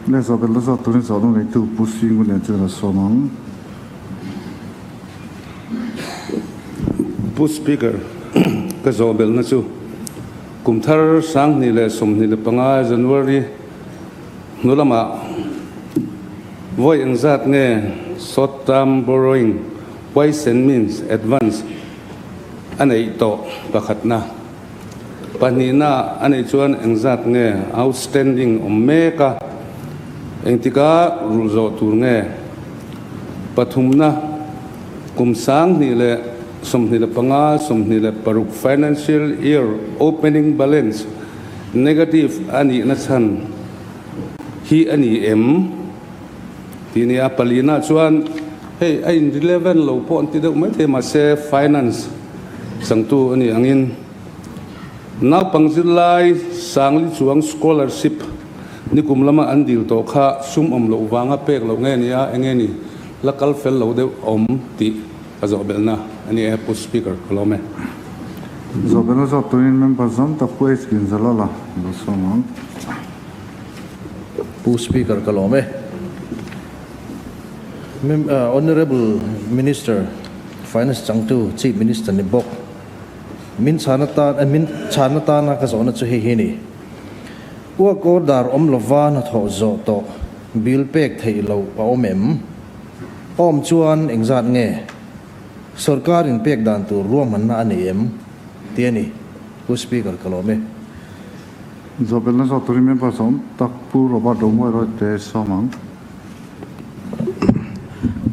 Le zawh belh zawk turin zawhna neitu Pu Singu nen chuan a sawm ang. Pu Speaker, ka zawh belhna chu kum thar 2025 January hnu lamah vawi engzat nge short term borrowing, ways and means advance, a neih tawh pakhatna. Pahnihna a neih chuan engzat nge outstanding awm mek a, engtika rulh zawh tur nge? Pathumna, kum 2025, 26 financial year opening balance negative a nihna chhan hi a ni em? Tih nia. Palina chuan hei a in relevant lo pawh an ti deuh maithei mahse finance changtu a nih angin naupang zirlai Sangli chuang scholarship nikum lama an dil tawh kha sum awm loh vanga pek loh nge nia enge ni la kal fel lo deuh awm tih ka zawh belhna a ni e Pu Speaker ka lawm e. Zawh belhna zawk turin member zawm tak Pu H Ginzalala lo sawm ang. Pu Speaker ka lawm e. Honourable Minister, Finance changtu Chief Minister ni bawk, min chhan atan min chhan atana ka zawhna chu hei hi a ni. Work order awm lova hnathawh zawh tawh bill pek theih loh a awm em? Awm chuan engzat nge? Sorkar in pek dan tur ruahmanna a nei em? Tih a ni. Pu Speaker ka lawm e. Zawhbelna zawk turin member sawm tak Pu Robert Romuai Royte sawm ang.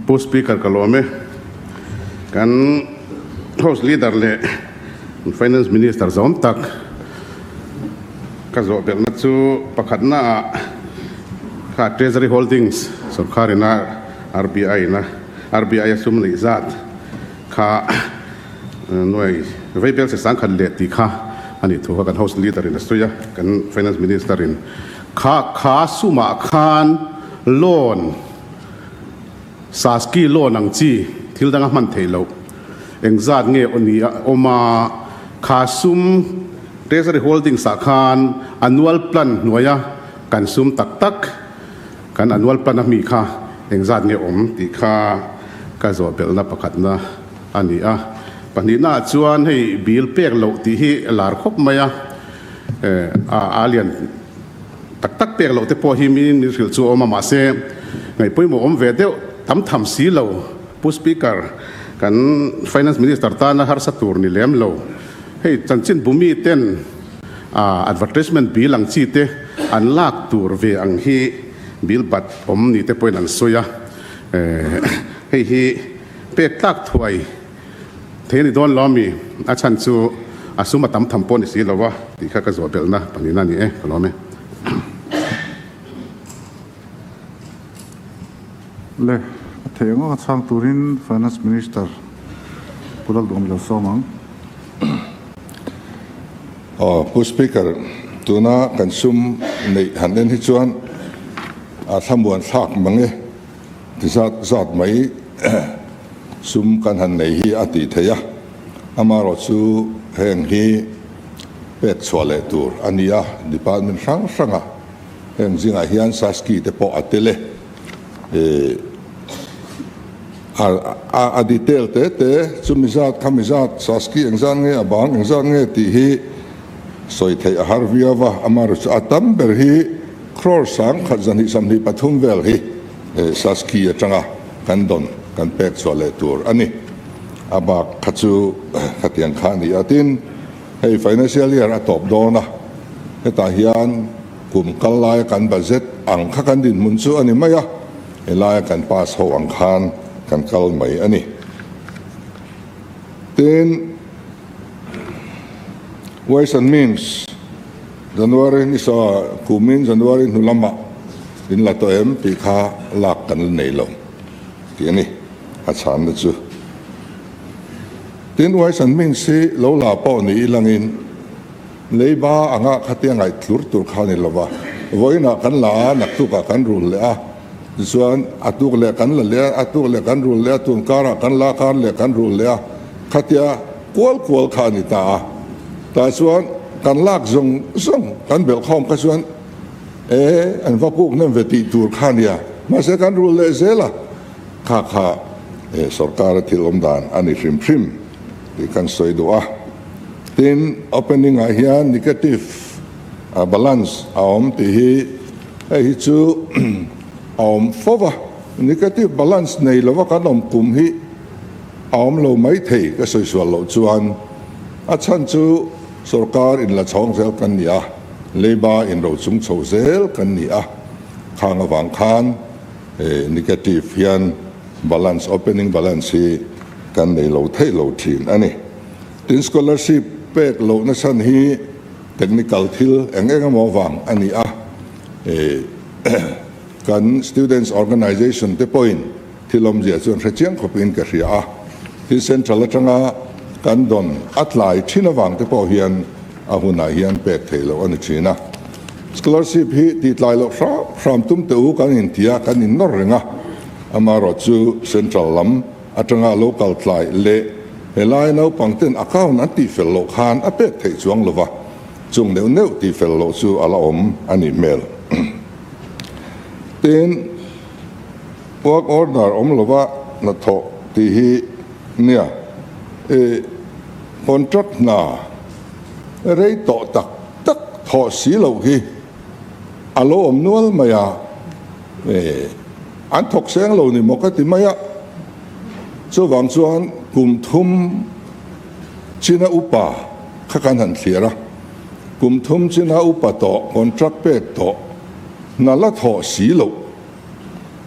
Pu Speaker ka lawm e. Kan House Leader leh Finance Minister zawm tak ka zawhbelhna chu pakhatna ah kha Treasury Holdings sorkar ina RBI ina RBI a sum neih zat kha Nuai Veibel se sangkhat leh tih kha a nih thu kha kan House Leader in a sawi a, kan Finance Minister in kha kha sumah khan loan, Saski loan ang chi thil danga hman theih loh engzat nge aw ni a awm a, kha sum Treasury Holdings ah khan annual plan hnuaia kan sum tak tak kan annual plan a mi kha engzat nge awm tih kha ka zawh belhna pakhatna a ni a. Pahnihnaah chuan hei bill pek loh tih hi lar khawp mai a, a lian tak tak pek loh te pawh hi min hrilh chu a awm a, mahse ngaih pawimawh awm ve deuh tam tham si lo. Pu Speaker, kan Finance Minister tana harsa tur ni lem lo. Hei chanchin bumi ten advertisement bill ang chi te an lak tur ve ang hi bill bat awm ni te pawhin an sawi a, hei hi Pek tlak thuai thei a ni dawn lo ami? A chhan chu a sum a tam tham pawh ni si lo a tih kha ka zawh belhna pahnihna a ni e, ka lawm e. Le, a theih ang a chhang turin Finance Minister Pu Lalduhawm lo sawm ang. Aw, Pu Speaker, tuna kan sum neih han en hi chuan a thlamuan thlak mang e. Ti zat zat mai sum kan han nei hi a tih theih a, amaherawh chu heng hi pek chhuah leh tur a ni a, department hrang hranga heng zingah hian Saski te pawh a tel e, a a detail te te chumi zat khami zat Saski engzat nge a bang engzat nge tih hi sawi theih a har viau va, amaherawh chu a tam ber hi Crore sangkhat zahnih sawmhnih pathum vel hi Saski atanga kan dawn kan pek chhuah leh tur a ni. A bak kha chu khatiang kha a ni a. Tin, hei financial year a tawp dawn a, hetah hian kum kal laia kan budget ang kha kan dinhmun chu a ni mai a, helaia kan pass ho ang khan kan kal mai a ni. Tin, Ways and Means. January ni sa kumin January hnu lamah in la tawh em tih kha lak kan la nei lo tih a ni a chhanna chu. Tin, Ways and Means hi lo la pawh ni ilangin leiba anga khatia ngaih tlur tur kha a ni lo va, vawiinah kan la a, naktukah kan rul leh a, tichuan a tuk leh kan la leh a, a tuk leh kan rul leh a, tun karah kan la kar leh kan rul leh a, khatia kual kual kha a ni ta a. Tah chuan kan lak zawng zawng kan belh khawm kha chuan E, an va puk hnem ve tih tur kha nia. Mahse kan rul leh zel a, kha kha e sorkara thil awm dan a ni hrim hrim tih kan sawi duh a. Tin, opening ah hian negative balance a awm tih hi hei hi chu a awm fo va, negative balance nei lova kan awm kum hi a awm lo mai thei ka sawi sual loh chuan a chhan chu sorkar in la chhawng zel kan ni a, leiba in ro chung chho zel kan ni a, khang avang khan negative hian balance opening balance hi kan nei lo theih lo thin a ni. Tin scholarship pek lohna chhan hi technical thil eng eng emaw vang a ni a, kan students organisation te pawhin thil awmzia chuan hre chiang khawpin ka hria a, tin central atanga kan dawn a tlai thin avang te pawh hian a hunah hian pek theih loh a ni thin a. Scholarship hi tih tlai loh hram hram tum teh u kan inti a, kan innawr reng a, amaherawh chu central lam atanga lo kal tlai leh helai naupang ten account an tih fel loh khan a pek theih chuang lova, chung neuh neuh tih fel loh chu a la awm a nih hmel. Tin, work order awm lova hnathawh tih hi nia i contract hna rei tawh tak tak thawh si loh hi a lo awm nual mai a, an thawk seng lo ni maw ka ti mai a, chuvang chuan kum thum china upa kha kan han thlir a, kum thum china upa tawh contract pek tawh hna la thawh si loh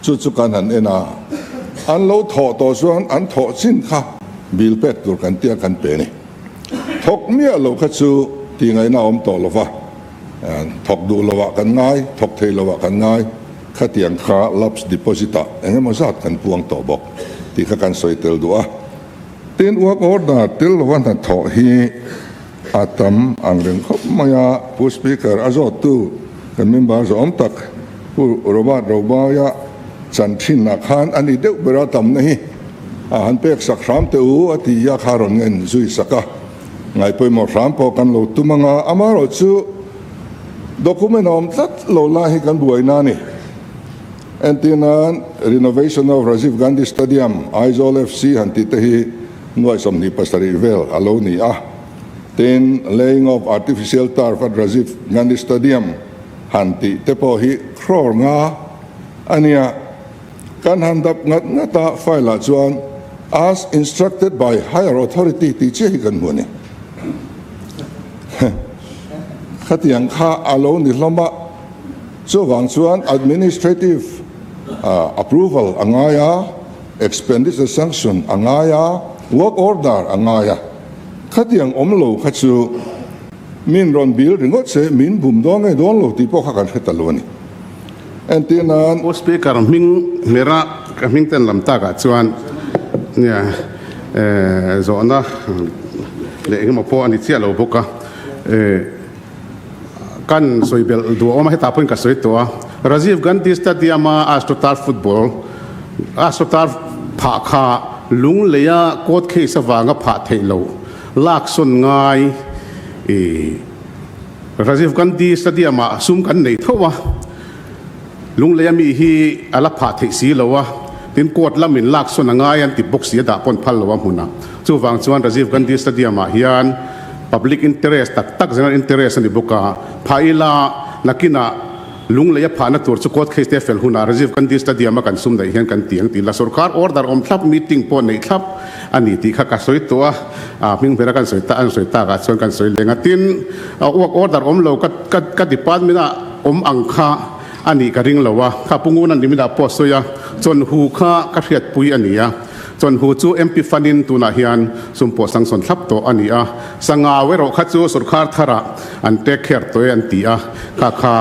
chu chu kan han en a, an lo thawh tawh chuan an thawh chin kha bill pek tur kan tia kan pe a ni. Thawk miah lo kha chu tih ngaihna a awm tawh lo va, thawk duh lovah kan ngai, thawk thei lovah kan ngai, khatiang kha lapse deposit ah eng emaw zat kan puang tawh bawk tih kha kan sawi tel duh a. Tin, work order tel lova hnathawh hi a tam ang reng khawp mai a, Pu Speaker a zawttu kan member zawm tak Pu Robert Robaia chan thinah khan a ni deuh ber a tamna hi a han pek sak hram teh u a ti a kha rawn ngen zui sak a, ngaihpawimawh hram pawh kan lo tum anga amaherawhchu document a awm tlat lo lai hi kan buaina a ni. Entirnan Renovation of Rajiv Gandhi Stadium, Aizawl FC han tih te hi nuai 27 vel a lo ni a. Tin, Laying of Artificial Turf at Rajiv Gandhi Stadium han tih te pawh hi crore nga a nia. Kan han dap ngat ngat a, file ah chuan As instructed by higher authority tih chiah hi kan hmu a ni. Khatiang kha a lo ni hlawm a. Chuvang chuan administrative approval a ngai a, expenditure sanction a ngai a, work order a ngai a. Khatiang awm lo kha chu min rawn bil ringawt se min bum dawn nge dawn lo tih pawh kha kan hre ta lo a ni. Entir nan. Pu Speaker, hming hmera ka hming ten lam takah chuan nia zawhna leh engemaw pawh a ni chiah lo bawk a. Kan sawi belh duh a awm a, hetah pawhin ka sawi tawh a. Rajiv Gandhi Stadium a Astroturf football, Astroturf phah kha lungleia court case avanga phah theih loh laksawn ngai i Rajiv Gandhi Stadium ah sum kan nei tho a, lungleia mi hi a la phah theih si lo a, tin court lamin laksawn a ngai an ti bawk si a dah pawn phal lo a hmunah. Chuvang chuan Rajiv Gandhi Stadium ah hian Public interest tak tak general interest a ni bawk a, phah ila nakinah lunglei a phahna tur chu court case te fel hunah Rajiv Gandhi Stadium a kan sum daih hian kan ti ang tih la sorkar order awm thlap meeting pawh neih thlap a ni tih kha ka sawi tawh a, a hming bera kan sawi ta an sawi takah chuan kan sawi leng a tin work order awm lo ka ka ka department ah awm ang kha a nih ka ring lo a, kha Pu Nguna niminah pawh a sawi a, chawnhu kha ka hriatpui a ni a. Chawnhu chu MP Fund-in tunah hian sum pawh sanction thlap tawh a ni a, Sangau erawh kha chu sorkar tharah an take care tawh e an ti a, kha kha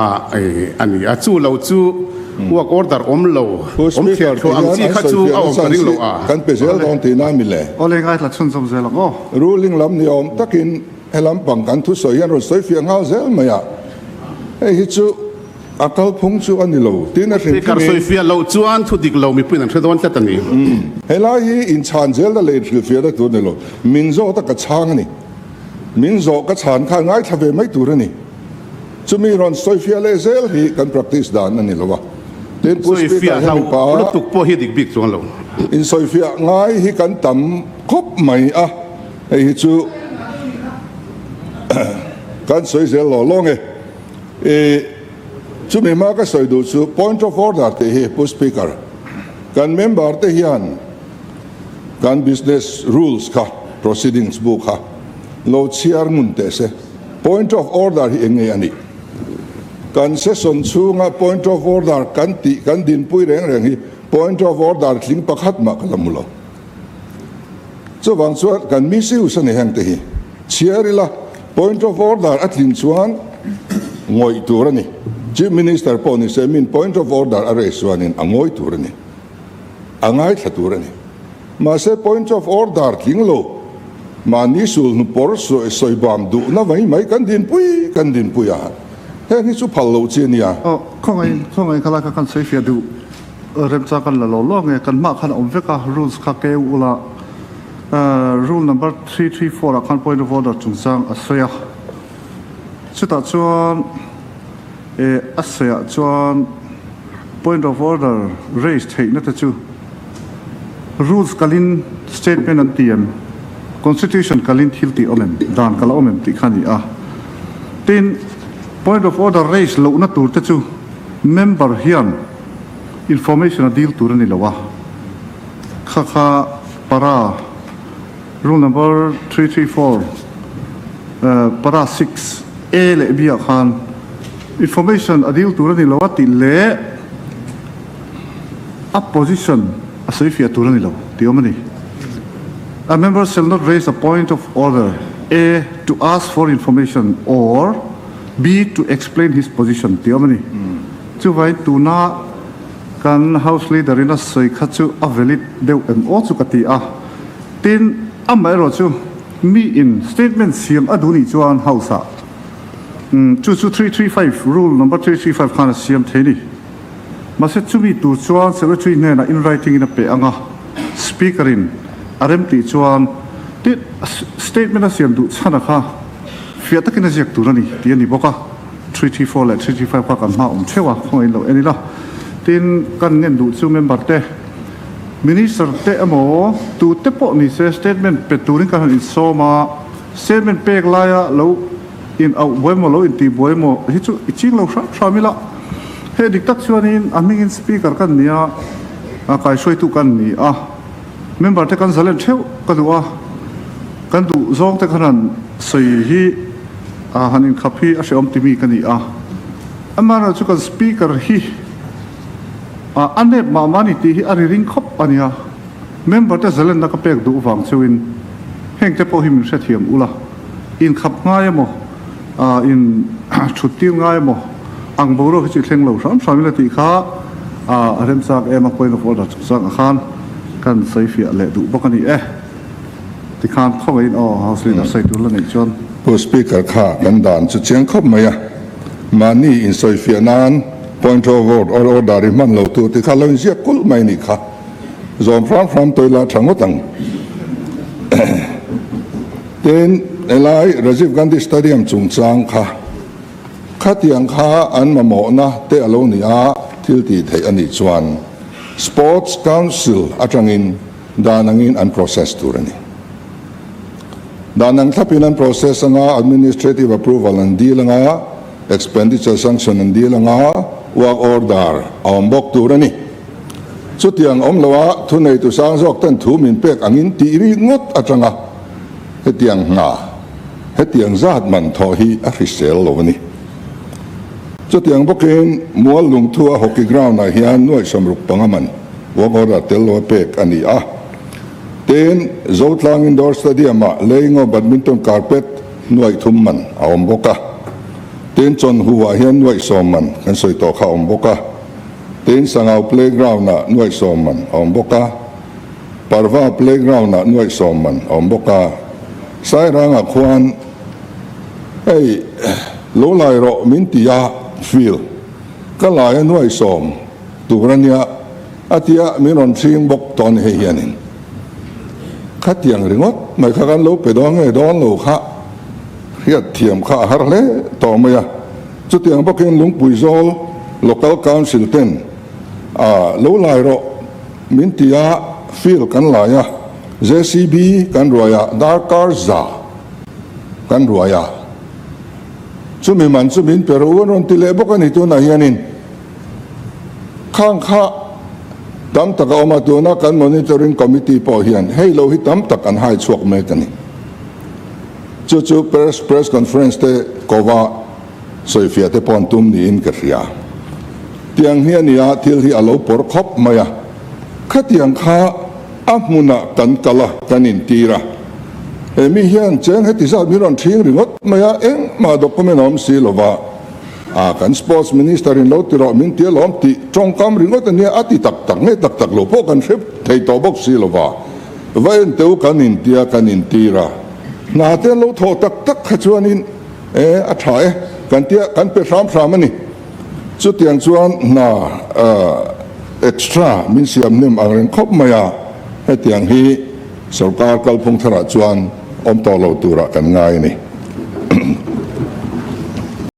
a ni a. Chu lo chu work order awm lo, awm thliah thluah ang chi kha chu a awm ka ring lo a. Kan pe zel dawn tihna a mi le? Awle ngaithla chhunzawm zel ang aw. Ruling lam ni awm takin he lampang kan thusawi hian rawn sawi fiah nghal zel mai a, hei hi chu A kalphung chu a ni lo, tin a hrim Speaker hrimin. sawifiah loh chuan thu dik lo mipuiin an hre dawn tlat a ni. Helai hi inchhan zelna leh inhrilhfiahna tur a ni lo. Min zawt a ka chhang a ni. Min zawh ka chhan khan ngaithla ve mai tur a ni. Chumi rawn sawifiah leh zel hi kan practice dan a ni lo a. Tin, Pu Speaker Sawifiah hian hlau mipa lutuk pawh hi dik bik chuang lo. Insawifiah ngai hi kan tam khawp mai a, hei hi chu kan sawi zel law law nge. I chumi hma ka sawi duh chu point of order tih hi Pu Speaker, kan member te hian kan business rules kha, proceedings bu kha lo chhiar ngun teh se. Point of order hi eng nge a nih? Kan session chhunga point of order kan tih kan dinpui reng reng hi point of order tling pakhat mah ka la hmu lo. Chuvang chuan kan misuse a ni heng te hi. Chhiar ila point of order a tlin chuan ngawih tur a ni. Chief Minister pawh ni se min point of order a raise chuanin a ngawi tur a ni. A ngaithla tur a ni. Mahse point of order tling lo, mahni sulhnu pawr sawi bam duhna mai mai kan dinpui kan dinpui a, heng hi chu phal loh chi a nia. Aw, khawngaih khawngaih kha lai kha kan sawi fiah duh remchang kan la lo lo nge, kan hmah khan a awm vek a, rules kha keu ula, rule number 334 ah khan point of order chungchang a sawi a, chutah chuan a sawi ah chuan point of order raise theihna te chu Rules kalin statement an ti em? Constitution kalin thil tih awm em? Dan kal a awm em tih kha a ni a. Tin, point of order raise lohna tur te chu member hian information a dil tur a ni lo a. Kha kha para rule number 334 para 6 A leh B ah khan information a dil tur a ni lo a tih leh A position a sawi fiah tur a ni lo tih awm a ni. A member shall not raise a point of order, A. To ask for information or B. To explain his position tih awm a ni. Chuvangin tuna kan House Leader in a sawi kha chu a valid deuh em aw chu ka ti a. Tin, amaherawh chu mi in statement siam a duh nih chuan House ah chu chu 335 rule number 335 khan a siam thei a ni. Mahse chumi tur chuan Secretary hnenah in writing in a pe ang a, Speaker in a rem tih chuan ti statement a siam duh chhan a kha fiah takin a ziak tur a ni tih a ni bawk a, 334 leh 335 kha kan hma awm theuh a, khawngaih in lo en ila. Tin, kan ngen duh chu member te, Minister te emaw tu te pawh ni se statement pe turin kan han insawm a, statement pek laia lo In auh buai maw lo intih buai maw hi chu i ching lo hram hram ila. Hei dik tak chuanin a hmingin Speaker kan ni a, kaihruaitu kan ni a, member te kan zalen theuh ka duh a, kan duh zawng te khan han sawi hi han inkhap hi a hrehawm timi ka ni a. Amaherawhchu chu kan Speaker hi a nep mah mah a ni tih hi a ri ring khawp a nia. Member te zalenna ka pek duh vang cheuhin heng te pawh hi min hrethiam ula, inkhap ngai emaw, in thut tir ngai emaw ang boruak hi chu i thleng lo hram hram ila tih kha a remchak em a, point of order chungchang ah khan kan sawi fiah leh duh bawk a ni e. Tikhan khawngaihin aw House Leader sawi tur la neih chuan. Pu Speaker kha kan dan chu chiang khawp mai a, mahni insawifiah nan point of order i hman lo tur tikha lo inziak kulh mai nih kha. Zawm hram hram tawih la tha ngawt ang. Tin, helai Rajiv Gandhi Stadium chungchang kha khatiang kha an mamawhna te a lo ni a, thil tih theih a nih chuan Sports Council atangin dan angin an process tur a ni. Dan ang thlapin an process anga, administrative approval an dil anga, expenditure sanction an dil anga, work order a awm bawk tur a ni. Chutiang awm loa thuneitu sang zawk ten thu min pek angin tih ri ngawt atanga hetiang hna, hetiang zat man thawh hi a hrisel lo a ni. Chutiang bawkin Mual Lungthua Hockey Ground ah hian nuaih 65 man work order tel loa pek a ni a. Tin, Zotlang Indoor Stadium ah Leingo Badminton Carpet nuaih thum man a awm bawk a. Tin, Chawnhu ah hian nuaih sawm man kan sawi tawh kha a awm bawk a. Tin, Sangau Playground ah nuaih sawm man a awm bawk a, Parva Playground ah nuaih sawm man a awm bawk a, Sairangah khuan hei lo lai rawh min ti a, field ka lai a nuaih sawm tur a nia a tia min rawn hring bawk tawh a ni hei hianin khatiang ringawt mai kha kan lo pe dawn nge dawn lo kha hriat thiam kha a har hle tawh mai a. Chutiang bawkin Lungpui Zawl Local Council ten a lo lai rawh min ti a, field kan lai a, JCB kan ruai a, darkar za kan ruai a, chumi man chu min pe rawh u an rawn ti leh bawk a ni tunah hianin khang kha tam tak a awm a, tuna kan Monitoring Committee pawh hian hei lo hi tam tak an hai chhuak mek a ni. Chu chu press press conference te kova sawifiah te pawh an tum niin ka hria. Tiang hi a nia thil hi a lo pawr khawp mai a. Khatiang kha a hmunah kan kal a, kan intir a. He mi hian cheng heti zat min rawn thing ringawt mai a, engmah document a awm si lova. A kan sports minister in lo ti rawh min ti alawm tih tawngkam ringawt a nia, a ti tak tak nge tak tak lo pawh kan hre thei tawh bawk si lova. Va en teu kan intia kan intir a, hna te an lo thawh tak tak kha chuanin e a tha e kan tia kan pe hram hram a ni. Chutiang chuan hna extra min siam hnem ang reng khawp mai a, hetiang hi sorkar kalphung tharah chuan awm tawh lo turah kan ngai a ni.